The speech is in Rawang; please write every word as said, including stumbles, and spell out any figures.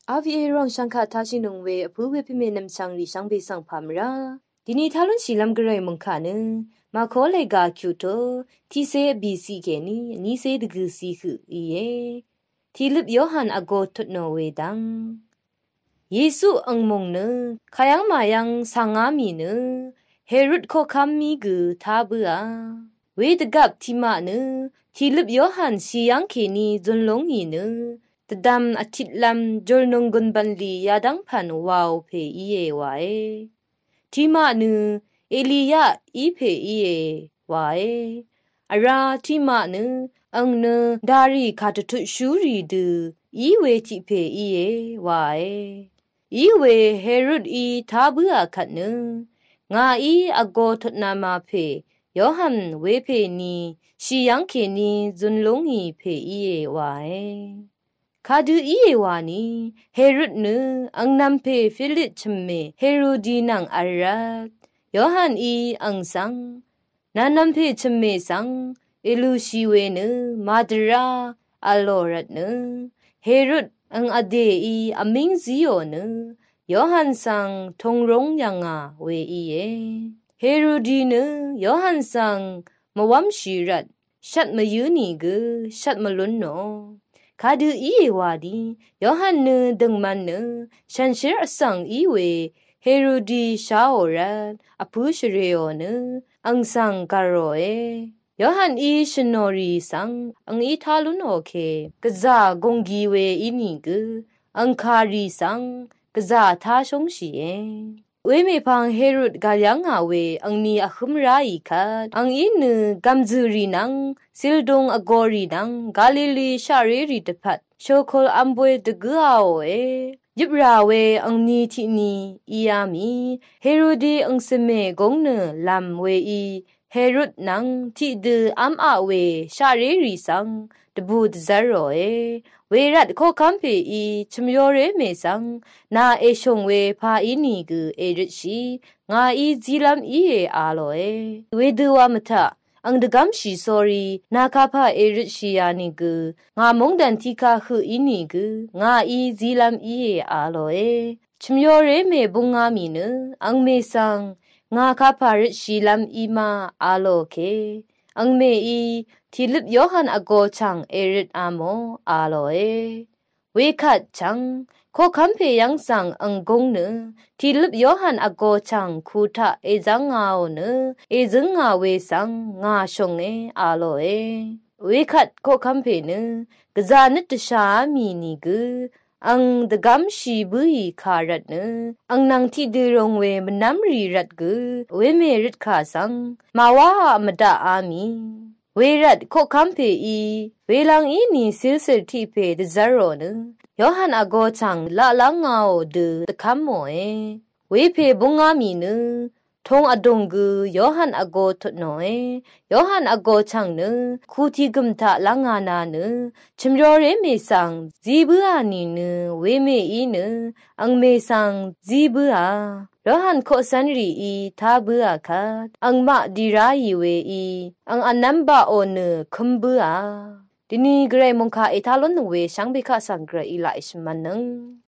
Avié rong shvngkà tashì nung we vpǿ we pvme nvmchvng rì shvngbe svng pà mvrá. Dini talún shìlv́m gvray mungkà nø, màkó lèga kyuto, tiqsé vbìciq kèní, vnísé dvgø̀ciq høq íe. Tìløp Yohan vgo tutnò we dvng. Yesu angmung nø, kayv́ng màyv́ng svngá mì nø, Herod koqkv́m mí gø tá bǿà. Wedvgvp tiqmaq nø, tìløp Yohan shì yv́ng kèní zunlúngì nø, dvdvm vtitlv́m jùlnùng gùn bv̀nlì yadv́ng pv̀n wàò pè íe wàe. Tiqmaq nø, Eliya í pè íe wàe. Vrá tiqmaq nø, ang nø, darì kàdvtutshúrì dø, í we tiq pè íe wàe. Í we Herod í tá bǿà kvt nø, ngàí vgo tutnama pè, Yohan wepè ni, shì yv́ng kèní zunlúngì pè íe wàe. Kadø íe wani, Herod nø, angnvmpè Philip chø̀mmè, Herodi nvng vl rvt, Yohan í ang svng, nvnvmpè chø̀mmè svng, èlùshì we nø, màdvrá, vlò rvt nø, Herod ang vdèí vmíng zíò nø, Yohan svng tūngrúng yv̀ngà we íe. Herodi nø, Yohan svng, mvwv́mshì rvt, shvt mvyǿ nìgø, shvt mvlún nò. Kadø íe wani, Yohan nø døngman nø, shànshér vsvng í we, Herodi sháò rvt, vpǿ shvreò nø, ang svng gàròe. Yohan í shø̀nò rì svng, ang í tá lúnò ke, gvzà gùnggi we ínìgø, ang kà rì svng, gvzà tá shóngshìe. Wemèpvng Herod gàlyv́ngà we angni vhǿm ráì kvt, ang í nø gv̀mzø̀rì nvng, zildung vgorì nvng, Galili shaqrérì dvpvt, shokul v̄m boy dvgǿaòe. Yøprà we angni tiqni íá mì, Herodi angsvmè gúng nø lv̀m weí, Herod nvng tiqdø v́m aq we shaqrérì svng, dvbù dvzv́r ròe. Wervt koqkv́m pèí, chø̀myoré mè svng, nà èshùng we pà ínìgø èrøtshì, ngàí zílv́m íe a lòe. Wedø wa mvtaq, ang dvgv́mshì sórí, nà kapà èrøtshì yà nìgø, ngà móngdàn tiqkà høq ínìgø, ngàí zílv́m íe a lòe. Chø̀myoré mè búngá mì nø, angmè svng, ngà kapà røtshìlv́m í ma a lò ke. Angmèí, tìløp Yohan vgo chv̀ng èrøt a mò a lòe. Wekvt chvng, koqkv́m pè yv́ng svng ang gúng nø, tìløp Yohan vgo chv̀ng ku taq èzv́ngāò nø, èzǿngā we svng ngà shùnge a lòe. Wekvt koqkv́m pè nø, gvzà nøt dvshàá mì nìgø, ang dvgv́mshì bǿì kà rvt nø, ang nvng tiqdø rung we mvnv́mrì rvt gø, wemè røtkà svng, màwáaq mvdaqá mì. Wervt koqkv́m pèí, welvng íni silsø̀l tiq pè dvzv́rò nø, Yohan vgo chv̀ng laq lv́ngāò dø dvkv́mòe. Wepè búngá mì nø, tūng vdùng gø Yohan vgo tutnòe. Yohan vgo chv̀ng nø, ku tìgø̀m taq lv́ngā nà nø, chø̀myoré mè svng, zí bǿà nìnø, wemèí nø, angmè svng, zí bǿà. Yohan koqcv́nrìí tá bǿà kvt, angmaq dì ráì weí, ang vnv́m baqò nø kǿm bǿà. Dini gvray mòngkà ètá lónnøng we shvngbe kaq svng gvrayí laq èshvmv̄nnøng.